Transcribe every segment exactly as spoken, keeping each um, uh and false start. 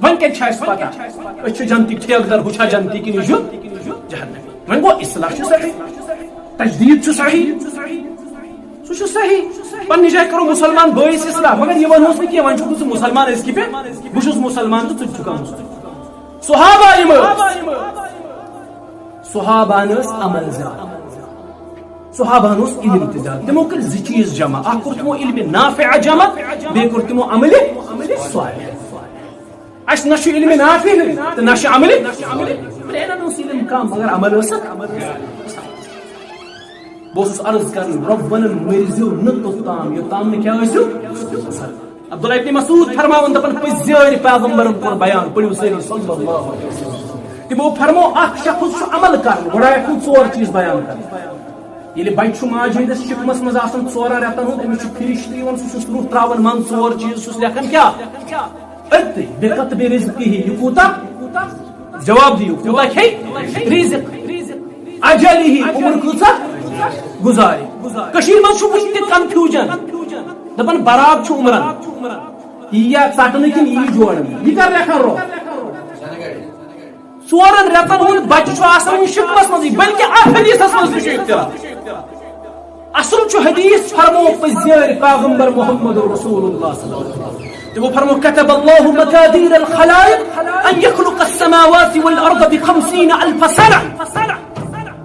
وۄنۍ کتہِ چھِ اَسہِ پتہ؟ أسۍ چھِ جنتی ٹھیکہٕ در، ہُہ چھا جنتی کِنہٕ یہِ چھُ جہنمی؟ وۄنۍ گوٚو اصلاح چھُ صحیح، تجدید چھُ صحیح، سُہ چھُ صحیح۔ پننہِ جایہِ کرو مسلمان بٲیِس اصلاح، مگر یہِ ونہوس نہٕ کینٛہہ، وۄنۍ چھُکھ ژٕ مسلمان، أسۍ کِتھ پٲٹھۍ؟ بہٕ چھُس مسلمان تہٕ ژٕ تہِ چھُکھ مسلمان۔ صحابہ یِم ٲسۍ، صحابہن ٲس عمل زیادٕ، صحابہن اوس علم تہِ زیادٕ۔ تِمو کٔرۍ زٕ چیٖز جمع، اکھ کوٚر تِمو علم نافع جمع، بیٚیہِ کوٚر تِمو عمل صالح۔ اَسہِ نہ چھُ علم نافع تہٕ نہ چھُ عمل۔ پرٛانٮ۪ن اوس علم کم، مگر عمل ٲسکھ۔ بہٕ اوسُس عرض کران، رۄب ونان، مٔرزیو نہٕ توٚتام، یوٚتام نہٕ کیٛاہ ٲسِو۔ عبداللہ ابن مسعود فرماوان، دپان، پٔزۍ یٲرۍ پیغمبرن کوٚر بیان، پٔرِو سٲری صلی اللہ علیہ وسلم۔ تِمو فرمو، اکھ شخص چھُ عمل کران، گۄڈٕ آیکھ نہٕ ژور چیٖز بیان کرنہٕ۔ ییٚلہِ بچہِ چھُ ماجہِ ہٕنٛدِس شِکمس منٛز آسان ژورن رٮ۪تن ہُنٛد، أمِس چھُ فرشتہٕ یِوان، سُہ چھُس روح تراوان، من ژور چیٖز چھُس لیکھان کیٛاہ؟ أتھۍ بے کتب رزقہ، یہِ کوٗتاہ؟ جواب دِیِو، کوٗتاہ کھیٚیہِ؟ رزق۔ اجلہ، عمر کۭژاہ گُزارِ؟ کٔشیٖرِ منٛز چھُ وُنہِ تہِ confusion۔ دپان براب چھُ عمرن۔ یی یا ژٹنہٕ کِنہٕ یی جوڑنہٕ؟ یہِ کر لیکھان رۄب؟ ژورن رٮ۪تن ہُنٛد بچہِ چھُ آسان وُنہِ شِکمس منٛزٕے، بلکہِ اتھ حدیثس منٛز تہِ چھُ اختلاف۔ اصل چھُ حدیث فرمو پٔزۍ یٲرۍ پیغمبر محمد رسول اللہ صلی اللہ علیہ وسلم۔ تِمو فرمو، كتب الله مقادير الخلائق أن يخلق السماوات والأرض بخمسين ألف سنة۔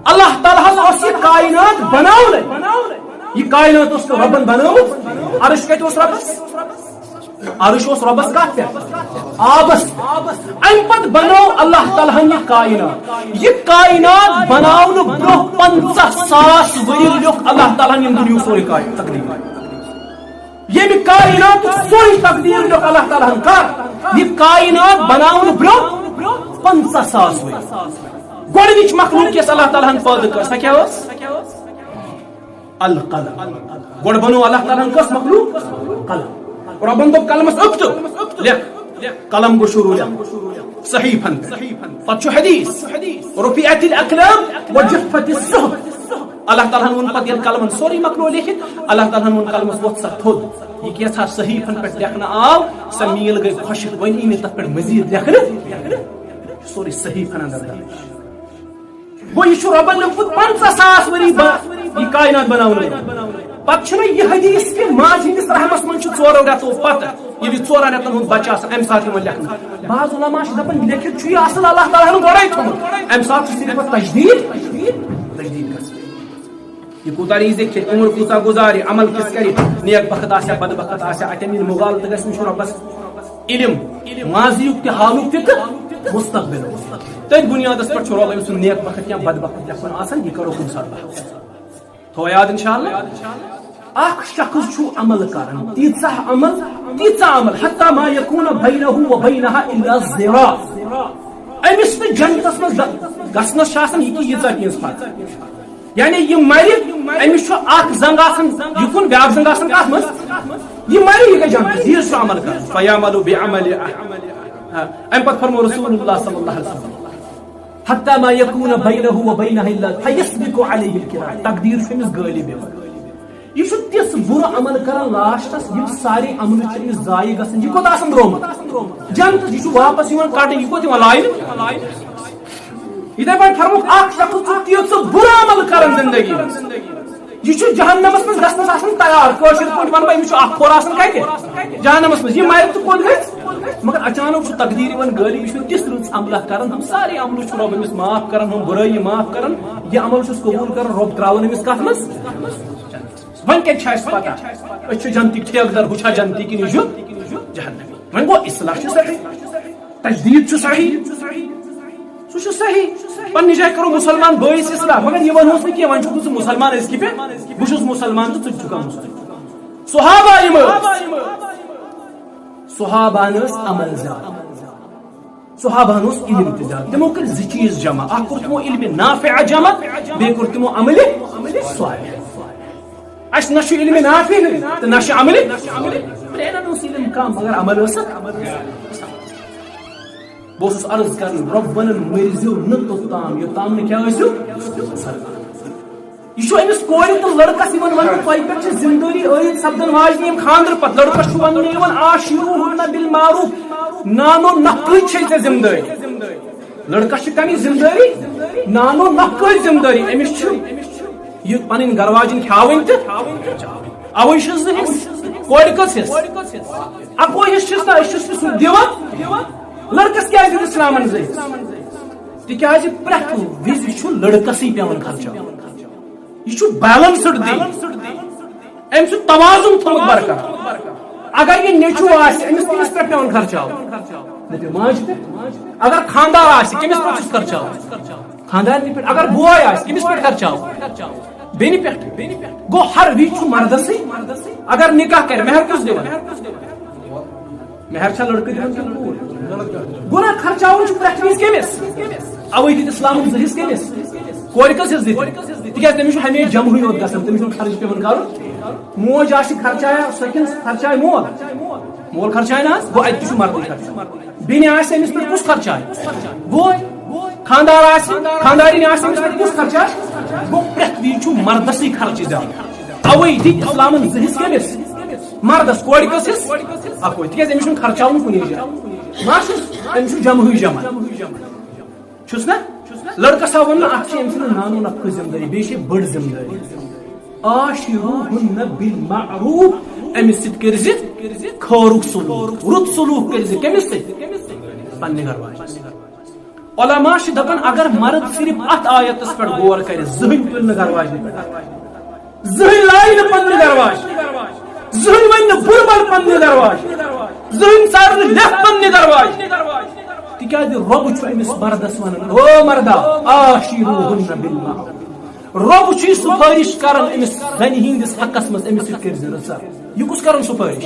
اللہ تعالیٰ ہس اوس یہِ کائنات بناونے۔ یہِ کائنات اوس نہٕ رۄبن بنٲومٕژ۔ عرش کتہِ اوس رۄبس؟ عرش اوس رۄبس کتھ پٮ۪ٹھ؟ آبس۔ امہِ پتہٕ بنٲو اللہ تعالیٰ ہن یہِ کائنات۔ یہِ کائنات بناونہٕ برونٛہہ پنٛژاہ ساس ؤری لیوٚکھ اللہ تعالیٰ ہن ییٚمہِ دُنیاہُک سورُے کائنات تقدیٖر۔ ییٚمہِ کائناتُک سورُے تقدیٖر لیوٚکھ اللہ تعالیٰ ہن۔ کر؟ یہِ کائنات بناونہٕ برونٛہہ پنٛژاہ ساس ؤری۔ گۄڈٕنِچ مخلوق یۄس اللہ تعالیٰ ہن پٲدٕ کٔر، سۄ کیٛاہ ٲس؟ القلم۔ گۄڈٕ بنوو اللہ تعالیٰ ہن کۄس مخلوق؟ قلم۔ رۄبن دوٚپ قلمس، اکتب، لیکھ۔ قلم گوٚو شروع لیکھُن صحیفن پٮ۪ٹھ۔ پتہٕ چھُ حدیث، رفعت الاقلام وجفت الصحف۔ اللہ تعالیٰ ہن ووٚن پتہٕ، ییٚلہِ قلمن سورُے مۄکلو لیکھِتھ، اللہ تعالیٰ ہن ووٚن قلمس، وۄتھ سا تھوٚد۔ یہِ کینٛژھا صحیفن پٮ۪ٹھ لیکھنہٕ آو، سۄ میٖل گٔے خۄشٕک، وۄنۍ یی نہٕ تتھ پٮ۪ٹھ مزید لیکھنہٕ۔ سورُے صحیفن اندر درج۔ گوٚو، یہِ چھُ رۄبن لیوٚکھمُت پنٛژاہ ساس ؤری بعد یہِ کائنات بناونہٕ۔ پتہٕ چھُنہٕ یہِ حدیث کہِ ماجہِ ہٕنٛدِس رحمس منٛز چھُ ژورو رٮ۪تو پتہٕ، ییٚلہِ یہِ ژورن رٮ۪تن ہُنٛد بچہٕ آسان، امہِ ساتہٕ یِوان لیکھنہٕ۔ بعض علماء چھِ دپان، لیکھِتھ چھُ یہِ اصل اللہ تعالیٰ ہن گۄڈے تھوٚمُت، امہِ ساتہٕ چھُ صرف اتھ تجدید، تجدید گژھان۔ یہِ کوٗتاہ ریزِ کھیٚیہِ، عمر کوٗتاہ گُزارِ، عمل کِژھ کرِ، نیک بخت آسیا، بد بخت آسیا، اتٮ۪ن ییٚلہِ مغالطہٕ گژھِ، یہِ چھُ رۄبس علم ماضیُک تہِ، حالُک تہِ تہٕ مستقبلُک۔ تٔتھۍ بُنیادس پٮ۪ٹھ چھُ رۄب أمۍ سُنٛد نیک بخت یا بد بخت لیکھُن آسان، یہِ کرو کُنہِ ساتہٕ بحث۔ تھوو یاد انشاءاللہ۔ اکھ شخص چھُ عمل کران، تیٖژاہ عمل، تیٖژاہ عمل، حتی ما یکون بینہ و بینہا الا ذراع۔ أمِس تہٕ جنتس منٛز گژھنس چھِ آسان یہِ کہِ ییٖژاہ کینٛژھ فرق۔ یعنی یہِ مرِ، أمِس چھُ اکھ زنٛگ آسان یِکُن، بیٛاکھ زنٛگ آسان کتھ منٛز؟ یہِ مرِ، یہِ گژھِ جنتس، یہِ چھُ عمل کران۔ فیعمل بعمل اہل، ہاں، امہِ پتہٕ فرمو رسول اللہ صلی اللہ علیہ وسلم، حتی ما یکون بینہ و بینہا الا فیسبق علیہ الکرام، تقدیر چھُ أمِس غٲلب یِوان۔ یہِ چھُ تِژھ بُرٕ عمل کران لاسٹس، یِم سارے عملہٕ چھِ أمِس ضایع گژھان۔ یہِ کوٚت آسان درٛومُت؟ جنتس۔ یہِ چھُ واپس یِوان کڑنہٕ، یہِ کوٚت یِوان لاینہٕ؟ یِتھے پٲٹھۍ فرمووُکھ، اکھ شخص چھُ تیُتھ سُہ بُرٕ عمل کران زندگی منٛز، یہِ چھُ جہنمس منٛز گژھنس آسان تیار۔ کٲشِر پٲٹھۍ ونہٕ بہٕ، أمِس چھُ اکھ کھۄر آسان کتہِ؟ جہنمس منٛز۔ یہِ مرِ تہٕ کوٚت گژھِ؟ مگر اچانک چھُ تقدیر یِوان غٲلب، یہِ چھُ تِژھ رٕژ عملہ کران، ہُم سارے عملہٕ چھُ رۄب أمِس معاف کران، ہُم بُرٲیی معاف کران، یہِ عمل چھُس قبول کران، رۄب تراوان أمِس کتھ منٛز؟ وۄنۍ کتہِ چھِ اَسہِ پتہ؟ أسۍ چھِ جنتی ٹھیکہٕ در، ہُہ چھا جنتی کِنہٕ یہِ چھُ جہنمی؟ وۄنۍ گوٚو، اصلاح چھُ صحیح، تجدید چھُ صحیح، سُہ چھُ صحیح۔ پننہِ جایہِ کرو مسلمان بٲیِس اصلاح، مگر یہِ ونہوس نہٕ کینٛہہ، وۄنۍ چھُکھ ژٕ مسلمان، أسۍ کِتھ پٲٹھۍ؟ بہٕ چھُس مسلمان تہٕ ژٕ تہِ چھُکھ مسلمان۔ صحابہ یِم ٲسۍ، صحابہن ٲس عمل زیادٕ، صحابہن اوس علم تہِ زیادٕ۔ تِمو کٔرۍ زٕ چیٖز جمع، اکھ کوٚر تِمو علم نافع جمع، بیٚیہِ کوٚر تِمو عمل صالح۔ اَسہِ نہ چھُ علم نافع تہٕ نہ چھُ عمل۔ پرٛانٮ۪ن اوس علم کم، مگر عمل ٲسکھ۔ بہٕ اوسُس عرض کران، رۄب ونان، مٔرزیو نہٕ توٚتام، یوٚتام نہٕ کیٛاہ ٲسِو۔ یہِ چھُ أمِس کورِ تہٕ لڑکس یِوان وننہٕ، تۄہہِ پٮ۪ٹھ چھِ ذمہٕ دٲری عٲید سپدن واجنہِ ییٚمہِ خانٛدرٕ پتہٕ۔ لڑکس چھُ وننہٕ یِوان، عاشروہن بالمعروف، نانو نفقٕچ چھے ژےٚ ذمہٕ دٲری۔ لڑکس چھِ کمِچ ذمہٕ دٲری؟ نانو نفقٕچ ذمہٕ دٲری۔ أمِس چھِ یہِ پنٕنۍ گرواجِنۍ کھیاوٕنۍ تہٕ اوے چھُس زٕ حصہٕ، کورِ کٔژ حصہٕ؟ اکوے حصہٕ چھُس نہ، أسۍ چھُس نہٕ سُہ دِوان۔ لڑکس کیازِ دِتھ اسلامن زٕ حصہٕ؟ تِکیازِ پرٛٮ۪تھ وِزِ چھُ لڑکسٕے پٮ۪وان خرچاوُن۔ یہِ چھُ بیلنسڈ دِنۍ۔ أمۍ چھُ توازن تھوٚمُت برقرار۔ اگر یہِ نیٚچوٗ آسہِ، أمِس کٔمِس پٮ۪ٹھ پٮ۪وان خرچاوُن؟ دٔپِو ماجہِ پٮ۪ٹھ۔ اگر خانٛدار آسہِ، کٔمِس پٮ۪ٹھ چھُس خرچاوُن؟ خانٛدارنہِ پٮ۪ٹھ۔ اگر بوے آسہِ، کٔمِس پٮ۪ٹھ خرچاوُن؟ بیٚنہِ پٮ۪ٹھ۔ گوٚو، ہر وِزِ چھُ مردسٕے۔ اگر نکاح کرِ، مہر کُس دِوان؟ مہر چھا لڑکہٕ دِوان کِنہٕ کوٗر؟ گوٚو نا، خرچاوُن چھُ پرٛٮ۪تھ وِزِ کٔمِس؟ اوے دِتۍ اسلامن زٕ حصہٕ کٔمِس؟ کورِ کٔژ حصہٕ دِتۍ؟ تِکیازِ تٔمِس چھُ ہمیشہِ جمہٕے یوت گژھان، تٔمِس چھُنہٕ خرٕچ پٮ۪وان کرُن۔ موج آسہِ خرچایا، سۄ کِنہٕ خرچایہِ مول؟ مول خرچایہِ نہ حظ، گوٚو اَتہِ تہِ چھُ مردٕے خرچاوُن۔ بیٚنہِ آسہِ أمِس پٮ۪ٹھ کُس خرچایہِ؟ بوے۔ خانٛدار آسہِ، خانٛدارِنۍ آسہِ أمِس پٮ۪ٹھ کُس خرچایہِ؟ گوٚو پرٛٮ۪تھ وِزِ چھُ مردسٕے خرچہِ زیادٕ۔ اوے دِتۍ اسلامن زٕ حصہٕ کٔمِس؟ مردس۔ کورِ کٔژ حصہٕ؟ اکوے۔ تِکیازِ أمِس چھُنہٕ خرچاوُن کُنی جایہِ۔ ما چھُس؟ أمِس چھُ جمہٕے جمع۔ چھُس نا؟ لڑکس ہا ووٚن نہٕ، اتھ چھِ أمۍ سٕنٛز نانو نفقٕچ ذمہٕ دٲری، بیٚیہِ چھِ بٔڑ ذمہٕ دٲری۔ عاشروہن بالمعروف، أمِس سۭتۍ کٔرزِ خٲرُک سلوک، رُت سلوک کٔرزِ۔ کٔمِس سۭتۍ؟ پننہِ گرٕ واجنہِ سۭتۍ۔ علماء چھِ دپان، اگر مرد صرف اتھ آیتس پٮ۪ٹھ غور کرِ، زٕہٕنۍ تُلہِ نہٕ گرٕ واجنہِ پٮ۪ٹھ، زٕہٕنۍ لایہِ نہٕ پننہِ گرٕ واجنہِ، زٕہٕنۍ ونہِ نہٕ بُرٕ بل پننہِ گرٕ واجنہِ، زٕہٕنۍ ژارِ نہٕ لیکھ پننہِ گرٕ واجنہِ۔ تِکیازِ رۄب چھُ أمِس مردس ونان، او مردا، عاشروہن بالمعروف۔ رۄب چھُ یہِ سفٲرِش کران أمِس زنہِ ہٕنٛدِس حقس منٛز، أمِس سۭتۍ کٔرزِ رٕژر۔ یہِ کُس کران سفٲرِش؟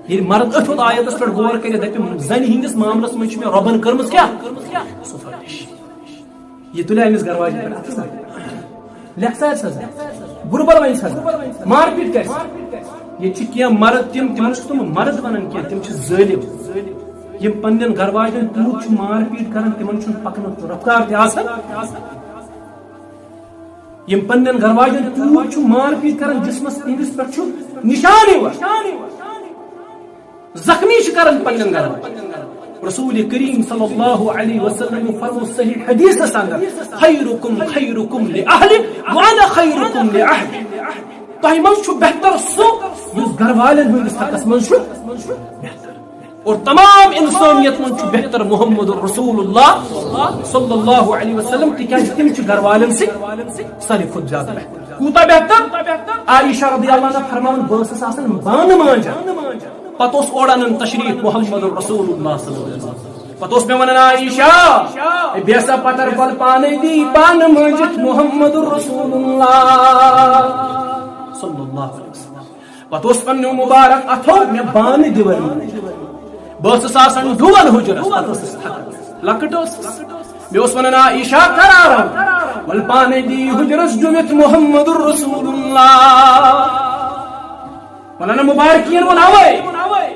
ییٚلہِ مرد أتھۍ ہوت آیتس پٮ۪ٹھ غور کٔرِتھ دپہِ، زنہِ ہٕنٛدِس معاملس منٛز چھِ مےٚ رۄبن کٔرمٕژ کیٛاہ؟ سفٲرِش۔ یہِ تُلہِ أمِس گرواجہِ پٮ۪ٹھ اَتھٕ سۭتۍ۔ لیکھ سا سزا۔ بُرٕ بل وۄنۍ سزا۔ مار پیٖٹ کرِ۔ ییٚتہِ چھِ کینٛہہ مرد تِم، تِمن چھُ تِم مرد ونان کینٛہہ، تِم چھِ ظٲلم۔ یِم پننٮ۪ن گرواجن تیوٗت چھُ مار پیٖٹ کران، تِمن چھُنہٕ پکنُک رفتار تہِ آسان۔ یِم پننٮ۪ن گرواجن تیوٗت چھُ مار پیٖٹ کران، جسمس تِہنٛدِس پٮ۪ٹھ چھُ نشان یِوان۔ زخمی چھِ کران پننٮ۪ن گرواجن۔ رسول کریم صلی اللہ علیہ وسلم فرمو صحیح حدیثس اندر، خیرکم خیرکم لأہلہ وانا خیرکم لأہلی۔ تۄہہِ منٛز چھُ بہتر سُہ یُس گرٕ والٮ۪ن ہٕنٛدِس حقس منٛز چھُ بہتر۔ اور تمام انسانیت منٛز چھُ بہتر محمد رسول اللہ صلی اللہ علیہ وسلم، تِکیازِ تِم چھِ گرٕ والٮ۪ن سۭتۍ ساروی کھۄتہٕ زیادٕ بہتر۔ کوٗتاہ بہتر؟ عائشہ رضی اللہ عنہا فرماوان، بہٕ ٲسٕس آسان بانہٕ مانجان، پتہٕ اوس اورٕ انان تشریف محمد رسول اللہ صلی اللہ علیہ وسلم۔ پتہٕ اوس مےٚ ونان، عائشہ، ہے بیسا پتر پل پانے دی بانہٕ مٲنجِتھ محمد رسول اللہ صلی اللہ علیہ وسلم۔ پتہٕ اوس پننیو مبارک اتھو مےٚ بانہٕ دِوان۔ بہٕ ٲسٕس آسان ڈُوان حجرس، پتہٕ ٲسٕس تھکان۔ لۄکٕٹ ٲسٕس۔ مےٚ اوس ونان، عائشہ، کر آرام، ول پانے دی حجرس ڈُوِتھ محمد رسول اللہ۔ مولانا مبارکین ووٚن اوے،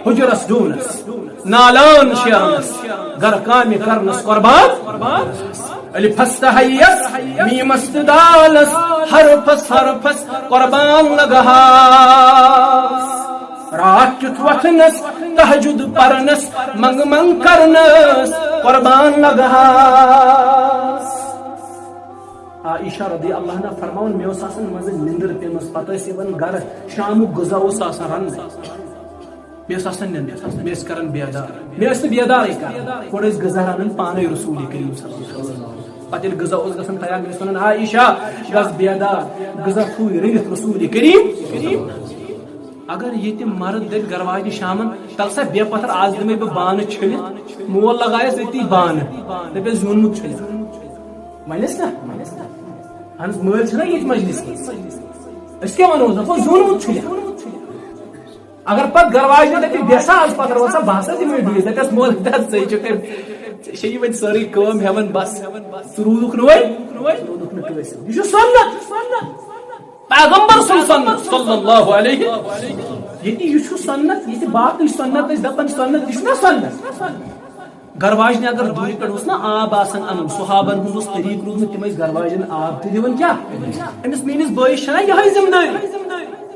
حجرس ڈوٗنس، نالان شیرنس، گرٕ کامہِ کرنس قربان۔ الفس تہٕ ہیس، میمس تہٕ دالس، حرفس حرفس قربان لگہاس۔ راتھ کیُتھ وۄتھنس، تہجد پرنس، منگ منگ کرنس قربان لگہاس۔ عائشہ رضی اللہ عنہا فرماوان، مےٚ اوس آسان منٛزٕ نِندٕر پیمٕژ، پتہٕ ٲسۍ یِوان گرٕ، شامُک غذا اوس آسان رننہٕ، مےٚ ٲس آسان نِندٕر، مےٚ ٲسۍ کران بیدار، مےٚ ٲسۍ نہٕ بیدارٕے کران، گۄڈٕ ٲسۍ غذا رنان پانے رسول کریم صلی اللہ علیہ وسلم۔ پتہٕ ییٚلہِ غذا اوس گژھان تیار، مےٚ ٲسۍ ونان، عائشہ، گژھ بیدار، غذا تھووُے رٔنِتھ رسول کریم۔ اگر ییٚتہِ مرد دپہِ گرواجنہِ شامن، تل سا بیٚہہ پتھر، آز دِمے بہٕ بانہٕ چھٔلِتھ، مول لگایس أتی بانہٕ، دپیس زیوٗنمُت چھٔلِتھ۔ ونس نا، اہن حظ، مٲلۍ چھِنہ ییٚتہِ مجلس منٛز۔ أسۍ کیٛاہ ونو؟ دپو زیوٗنمُت چھُ یہِ۔ اگر پتہٕ گرٕ واجنہِ دپہِ، بیٚہہ سا آز پتہٕ روزٕ سا، بہٕ ہسا دِمے بیٚیِس۔ دپٮ۪س مول، دپٮ۪س ژٕ چھُکھ، ژےٚ چھےٚ یہِ وۄنۍ سٲرٕے کٲم ہٮ۪وان، بس۔ ژٕ روٗدُکھ نہٕ وۄنۍ، روٗدُکھ نہٕ کٲنٛسہِ۔ یہِ چھُ سُنت۔ پیغمبر سُنٛد سُنت صلی اللہ علیہ۔ ییٚتہِ یہِ چھُ سُنت، ییٚتہِ باقٕے سُنت ٲسۍ دپان سُنت، یہِ چھُنہ سُنت؟ گرٕ واجنہِ اگر دوٗرِ پٮ۪ٹھ اوس نہ آب آسان اَنُن، صحابن ہُنٛد اوس طریٖقہٕ روٗدمُت، تِم ٲسۍ گرٕ واجٮ۪ن آب تہِ دِوان۔ کیٛاہ أمِس میٲنِس بٲیِس چھَنہ یِہوٚے ذمہٕ دٲری؟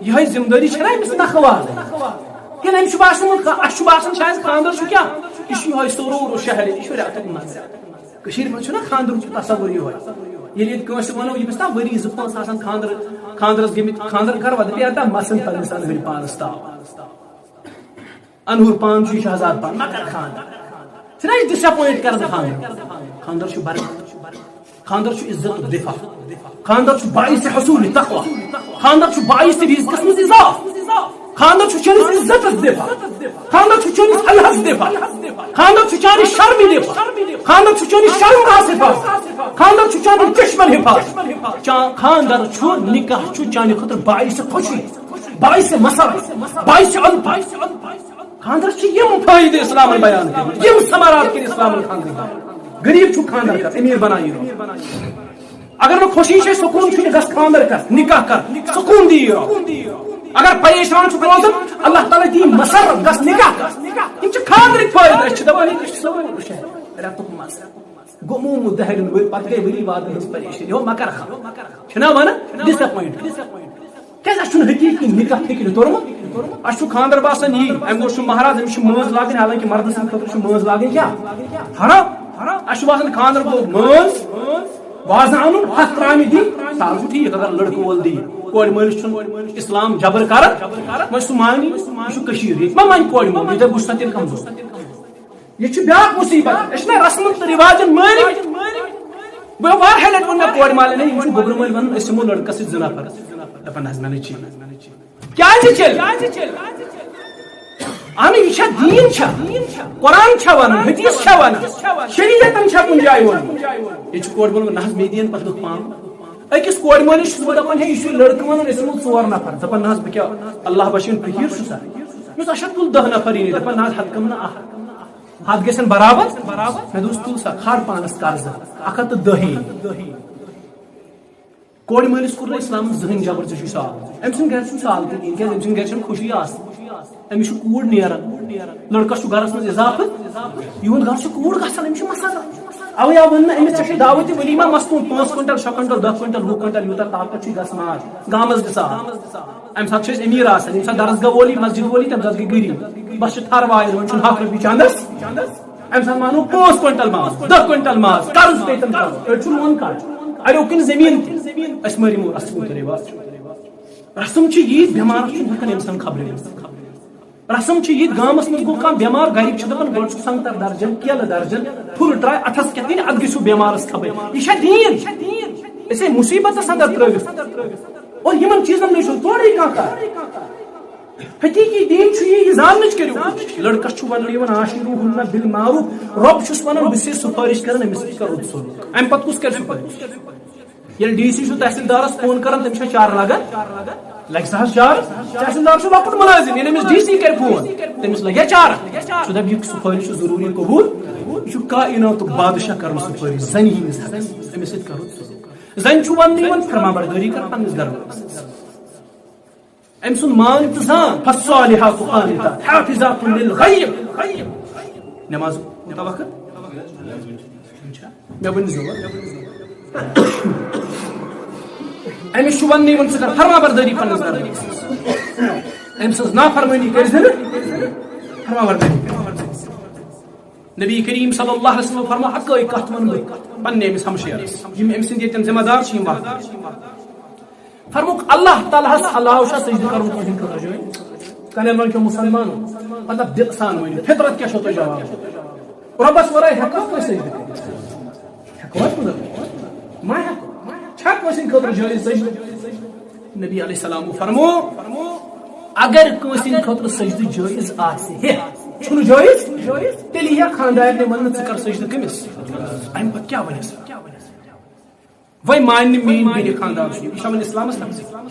یِہوٚے ذمہٕ دٲری چھَنہ أمِس نکھٕ والٕنۍ؟ کِنہٕ أمِس چھُ باسان، اَسہِ چھُ باسان شاید خانٛدر چھُ کیٛاہ؟ یہِ چھُ یِہوٚے سرور و شہر، یہِ چھُ رٮ۪تُک مَزٕ۔ کٔشیٖرِ منٛز چھُنہ خانٛدرُک چھُ تصور یِہوٚے۔ ییٚلہِ ییٚتہِ کٲنٛسہِ وَنو، ییٚمِس تام ؤری زٕ پانٛژھ آسان خانٛدر، خانٛدرَس گٔمٕتۍ، خانٛدر کَروا؟ دَپہِ، "اَتھ مَسَن پَنٕنِس اَنہٕ ہُرۍ پانَس تاو۔ اَنہٕ ہُر پان چھُ، یہِ چھُ شہزاد پان، مہ کَر خانٛدر۔" چھُنہ یہِ disappoint کَران خانٛدر۔ خانٛدر چھُ برکت۔ خانٛدر چھُ عزتُک دفاع۔ خانٛدر چھُ باعث حصول تقوی۔ خانٛدر چھُ باعث رزقس منٛز اضافہٕ۔ خانٛدر چھُ چٲنِس عزتس دفاع۔ خانٛدر چھُ چٲنِس حیاہس دفاع۔ خانٛدر چھُ چانہِ شرمہِ دفاع۔ خانٛدر چھُ چٲنِس شرمگاہس حفاظت۔ خانٛدر چھُ چانہِ چشمن حفاظت۔ چا-، خانٛدر چھُ، نکاح چھُ چانہِ خٲطرٕ باعث خوشی، باعث مسرت، باعث الطف۔ خانٛدرس چھِ یِم فٲیدٕ اسلامن بیان کٔرمٕتۍ، یِم ثمرات کٔرۍ اسلامن خانٛدرٕکۍ۔ غریب چھُ خانٛدر کر، امیر بنایہِ۔ اگر نہٕ خوشی چھے، سکوٗن چھُنہٕ، گژھ خانٛدر کر، نکاح کر، سکوٗن دی یہِ رۄب۔ اگر پریشان چھُکھ روزان، اللہ تعالیٰ دی مسرت، گژھ نکاح کر۔ یِم چھِ خانٛدرٕکۍ فٲیدٕ، أسۍ چھِ دپان، یہِ چھُ سورُے شہر رٮ۪تُک مزٕ۔ گوٚو موموٗد دہرٮ۪ن ؤرۍ، پتہٕ گٔے ؤری وادن ہٕنٛز پریشٲنی، ہو مہ کر خانٛدر۔ چھِنہ ونان disappoint۔ کیازِ اَسہِ چھُنہٕ حقیٖقی نکاح فِکرِ توٚرمُت؟ اَسہِ چھُ خانٛدر باسان یی، اَمہِ دۄہ چھُ مہراز، أمِس چھِ مٲنٛز لاگٕنۍ، حالانکہِ مردٕ سٕنٛدِ خٲطرٕ چھُ مٲنٛز لاگٕنۍ کیٛاہ؟ حرام۔ اَسہِ چھُ باسان خانٛدر گوٚو مٲنٛز، وازٕ اَنُن، ہَتھ ترٛامہِ دِنۍ، سُہ حظ گوٚو ٹھیٖک، اگر لٔڑکہٕ وول دِیہِ۔ کورِ مٲلِس چھُنہٕ اِسلام جبر کران، وۄنۍ سُہ مانی، یہِ چھُ کٔشیٖر، ییٚتہِ ما مانہِ کورِ مول، ییٚتہِ وٕچھ سا تیٚلہِ کمزور۔ یہِ چھُ بیٛاکھ مُصیبت۔ أسۍ چھِنہ رسمن تہٕ رِواجن مٲنِتھ۔ بہٕ واریاہ لٹہِ ووٚن مےٚ کورِ مالٮ۪ن، یِم چھِ گوٚبرٕ مٲلۍ ونان، أسۍ یِمو لڑکس سۭتۍ زٕ نفر۔ دپان، "نہ حظ، مےٚ نہٕ چی۔" کیازِ چلہِ؟ اہن، یہِ چھا دین چھا؟ قرآن چھا ونان، حدیث چھا ونان، شریعتن چھا کُنہِ جایہِ ووٚنمُت؟ ییٚتہِ چھُ کورِ مول ونان، "نہ حظ، مےٚ دِیِن پتہٕ لُکھ پانہٕ۔" أکِس کورِ مٲلِس چھُس بہٕ دپان، "ہے، یہِ چھُ لڑکہٕ ونان، أسۍ یِمو ژور نفر۔" دپان، "نہ حظ، بہٕ کیٛاہ، اللہ بچٲیِن، فقیٖر چھُ سا؟" مےٚ دوٚپُس، "اَسہِ چھا کُل دَہ نفر یِنٕے؟" دپان، "نہ حظ، ہتھ کم نہٕ اکھ۔" ہتھ گژھن برابر۔ مےٚ دوٚپُس، "تُل سا، کھار پانس قرضہٕ، اکھ ہتھ تہٕ دہ یی۔" کورِ مٲلِس کوٚر نہٕ اِسلامَن زٕہٕنۍ جبر، "ژےٚ چھُے سال۔" أمۍ سٕنٛدِ گرِ چھُنہٕ سال تہِ کِہیٖنۍ، کیٛازِ أمۍ سٕنٛدِ گرِ چھَنہٕ خوشی آسان۔ أمِس چھُ کوٗر نیران، لڑکس چھُ گرس منٛز اضافہٕ، یِہُنٛد گرٕ چھُ کوٗر گژھان، أمِس چھُ مسلہٕ۔ اَوَے آو وَننہٕ، أمِس ژےٚ چھُے دعوتِ ولیمہ مستوٗن، پانٛژھ کوینٹل، شےٚ کوینٹل، دَہ کوینٹل، وُہ کوینٹل، یوٗتاہ طاقت چھُے گژھِ ماز، گامس دِ سال۔ اَمہِ ساتہٕ چھِ أسۍ أمیٖر آسان، ییٚمہِ ساتہٕ درسگاہ وول یی، مسجد وول یی، تَمہِ ساتہٕ گٔے غریٖب۔ بس چھِ تھر وایَن، وۄنۍ چھُنہٕ ہَتھ رۄپیہِ چندس۔ اَمہِ ساتہٕ مانو پانٛژھ کوینٹل ماز، دَہ کوینٹل ماز، قرض پیٚیہِ تَمہِ ساتہٕ۔ أڑۍ چھُ لون کڑ، اَڑیو کِنۍ زٔمیٖن تہِ۔ أسۍ مہ رِمو رسمو طریٖقہٕ۔ رسم چھِ یی، بٮ۪مارَس چھُنہٕ ہٮ۪کان اِنسان خبرٕے ؤنِتھ۔ رسم چھِ یہِ، گامس منٛز گوٚو کانٛہہ بٮ۪مار، گرِکۍ چھِ دپان، "گۄڈٕ چھُ سنگتر درجن، کیلہٕ درجن، پھُل ٹراے اتھس کٮ۪تھ دِنۍ، اتھ گٔژھِو بٮ۪مارس خبر۔" یہِ چھا دین؟ أسۍ ہے مُصیبتس اندر ترٲوِتھ۔ اور یِمن چیٖزن نہٕ چھُنہٕ تورٕے کانٛہہ کتھ۔ حقیٖقی دین چھُ یہِ، یہِ زاننٕچ کٔرِو کوٗشِش۔ لڑکس چھُ وننہٕ یِوان، "عاشروہن بالمعروف"، رۄب چھُس ونان، بہٕ چھُسے سُفٲرِش کران، أمِس سۭتۍ کرو ژٕ سلوک۔ امہِ پتہٕ کُس کرِ سُفٲرِش؟ ییٚلہِ ڈی سی چھُ تحصیلدارس فون کران، تٔمِس چھا چارٕ لگان؟ لگہِ سا حظ چارٕ؟ تحصیلدار چھُ لۄکُٹ مُلٲزِم، ییٚلہِ أمِس ڈی سی کرِ فون، تٔمِس لگہِ ہا چارٕ۔ سُہ دپہِ، "یہِ سُفٲرِش چھُ ضروٗری قبوٗل، یہِ چھُ کائناتُک بادشاہ کرُن سُفٲرِش زنہِ ہٕنٛدِس حقس، أمِس سۭتۍ کرو ژٕ۔" زنہِ چھُ وننہٕ یِوان، فرما بردٲری کر پننِس گرٕ وٲلِس۔ أمۍ سُنٛد مان تہٕ زان، "فالصالحات قانتات حافظات للغیب۔" نماز کوٗتاہ وقت؟ مےٚ ؤنۍ زیو۔ أمِس چھُ وَننٕے وۄنۍ، ژٕ کر فرما بردٲری پننِس گرٕ وٲلِس۔ أمۍ سٕنٛز نافرمٲنی کٔرۍ زِ نہٕ فرما بردٲری۔ نبی کریم صلی اللہ علیہ وسلم فرمو، اَکٲے کَتھ وَنہٕ بہٕ پننہِ أمِس ہمشیرس، یِم أمۍ سٕنٛدۍ ییٚتٮ۪ن ذمہ دار چھِ یِم وقت۔ فرموک، اللہ تعالیٰ ہس علاوٕ چھا سجدٕ کرُن کٲنٛسہِ ہٕنٛدِ خٲطرٕ جٲیِز؟ کنن وۄنۍ چھُ مُسلمان، مطلب دِل سان ؤنِو، فطرت کیٛاہ چھو تۄہہِ جواب؟ رۄبس ورٲے ہٮ۪کوا کٲنٛسہِ سجدٕ کٔرِتھ؟ ہٮ۪کوا کُنہِ؟ ما ہٮ۪کو؟ چھا کٲنٛسہِ ہٕنٛدِ خٲطرٕ جٲیِز سجدٕ؟ نبی علیہ السلام فرمو، اگر کٲنٛسہِ ہٕنٛدِ خٲطرٕ سجدٕ جٲیِز آسہِ ہے، چھُنہٕ جٲیِز؟ تیٚلہِ یی ہا خانٛدارنہِ وننہٕ، ژٕ کر سجدٕ کٔمِس؟ امہِ پتہٕ کیٛاہ ونٮ۪س؟ وۄنۍ مانہِ نہٕ میٛٲنۍ بیٚنہِ خانٛدار چھُ، یہِ چھُ وۄنۍ اِسلامس تقسیٖم۔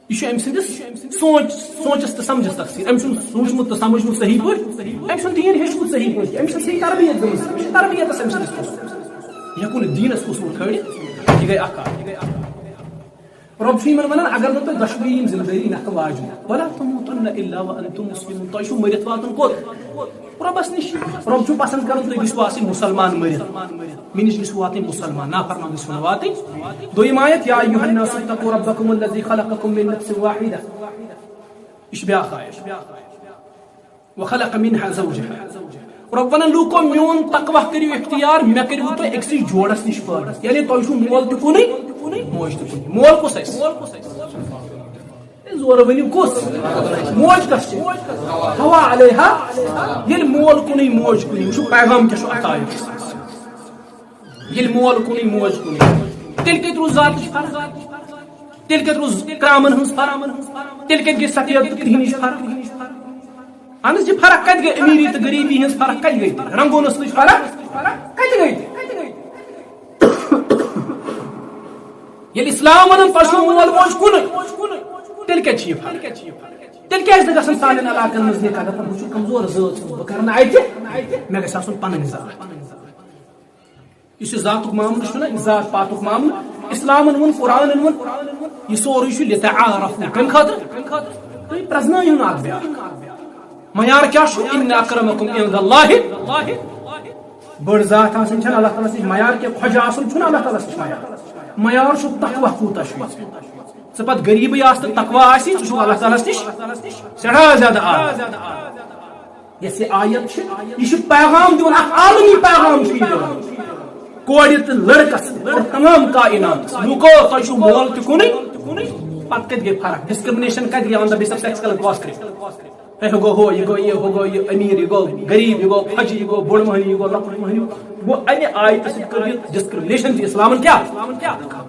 یہِ چھُ أمۍ سٕنٛدِس سونٛچ، سونٛچس تہٕ سمجھس تقسیٖم۔ أمۍ چھُنہٕ سوٗنٛچمُت تہٕ سمجھمُت صحیح پٲٹھۍ، أمۍ چھُنہٕ دیٖن ہیٚچھمُت صحیح پٲٹھۍ، أمۍ چھَنہٕ صحیح تربیت دِژمٕژ، أمِس چھُ تربیتس أمۍ سٕنٛدِس قصوٗر۔ یہِ ہیٚکو نہٕ دیٖنس قصوٗر کھٲلِتھ، یہِ گٔے اکھ کتھ۔ رۄب چھُ یِمن ونان، اگر نہٕ تۄہہِ دۄشوٕے یِم ذمہٕ دٲری نکھٕ واجہِ، "ولا تموتن الا وانتم مسلمون"، تۄہہِ چھُو مٔرِتھ واتُن کوٚت؟ رۄبس نِش۔ رۄب چھُ پسند کران تُہۍ گٔژھِو آسٕنۍ مُسلمان مٔرِتھ۔ مےٚ نِش گٔژھِو واتٕنۍ مُسلمان، نافرمان گٔژھِو نہٕ واتٕنۍ۔ دوٚیِم آیت، "یا ایھا الناس اتقوا ربکم الذی خلقکم من نفس واحدہ"۔ یہِ چھِ بیٛاکھ آیت۔ وخلق منها زوجها۔ رۄب ونان، لوٗکو، میون تقویٰ کٔرِو اختیار، مےٚ کٔرِو تُہۍ أکسٕے جوڑس نِش پٲدٕ۔ یعنی تۄہہِ چھُو مول تہِ کُنُے، موج تہِ کُنُے۔ مول کُس اَسہِ؟ ہے، زورٕ ؤنِو کُس؟ موج کس چھِ؟ حوا علیہا۔ ییٚلہِ مول کُنُے، موج کُنُے، وٕچھِو پیغام کیٛاہ چھُ اَتھ آیتس۔ ییٚلہِ مول کُنُے، موج کُنُے، تیٚلہِ کتہِ روٗز ذاتٕچ فرق؟ تیٚلہِ کتہِ روٗز کرامن ہٕنٛز فرق؟ تیٚلہِ کتہِ گٔے سفید تہٕ کرٛہنِچ فرق؟ اہن حظ، یہِ فرق کتہِ گٔے؟ أمیٖری تہٕ غریٖبی ہٕنٛز فرق کتہِ گٔے؟ رنٛگو نسلٕچ فرق کتہِ گٔے؟ ییٚلہِ اسلام ونان تۄہہِ چھُو مول موج کُنُے، تیٚلہِ کتہِ چھِ یہِ فرق؟ تیٚلہِ کیازِ نہٕ گژھان سانٮ۪ن علاقن منٛز نکاح؟ دپان، بہٕ چھُس کمزور ذٲژ ہٕنٛز، بہٕ کرٕ نہٕ اتہِ، مےٚ گژھِ آسُن پنٕنۍ ذات۔ یُس یہِ ذاتُک معاملہٕ چھُنہ، یہِ ذات پاتُک معاملہٕ، اسلامن ووٚن، قرآنن ووٚن، یہِ سورُے چھُ لِتَعارَفُوا۔ کَمہِ خٲطرٕ؟ تُہۍ پرٛزنٲیِو نہٕ اکھ بیٛاکھ۔ معیار کیٛاہ چھُ؟ اِنَّ اَکْرَمَکُمْ عِنْدَ اللہِ۔ بٔڑ ذات آسٕنۍ چھَنہٕ اللہ تعالیٰ ہَس نِش معیار کینٛہہ، خۄجہِ آسُن چھُنہٕ اللہ تعالیٰ ہَس نِش معیار۔ معیار چھُ تقویٰ کوٗتاہ چھُ یہِ۔ ژٕ پَتہٕ غریٖبٕے آس تہٕ تقویٰ آسی، ژٕ چھُکھ اللہ تعالیٰ ہَس نِش سٮ۪ٹھاہ زیادٕ اعلیٰ۔ یۄس یہِ آیت چھِ، یہِ چھُ پیغام دِوان، اکھ عالمی پیغام چھُ یہِ دِوان۔ کورِ تہٕ لڑکس تہِ اور تمام کائناتس، لوٗکو، تۄہہِ چھُو مول تہِ کُنُے، پتہٕ کتہِ گٔے فرق؟ ڈسکرمنیشن کتہِ گٔے on the basis of sexual cross کٔرِتھ؟ ہے، ہُہ گوٚو ہُہ، یہِ گوٚو یہِ، ہُہ گوٚو یہِ، أمیٖر، یہِ گوٚو غریٖب، یہِ گوٚو خۄجہِ، یہِ گوٚو بوٚڑ مٔہنی، یہِ گوٚو لۄکُٹ مٔہنی۔ گوٚو، امہِ آیتہٕ سۭتۍ کٔر یہِ ڈسکرمنیشن تہِ اسلامن کیٛاہ؟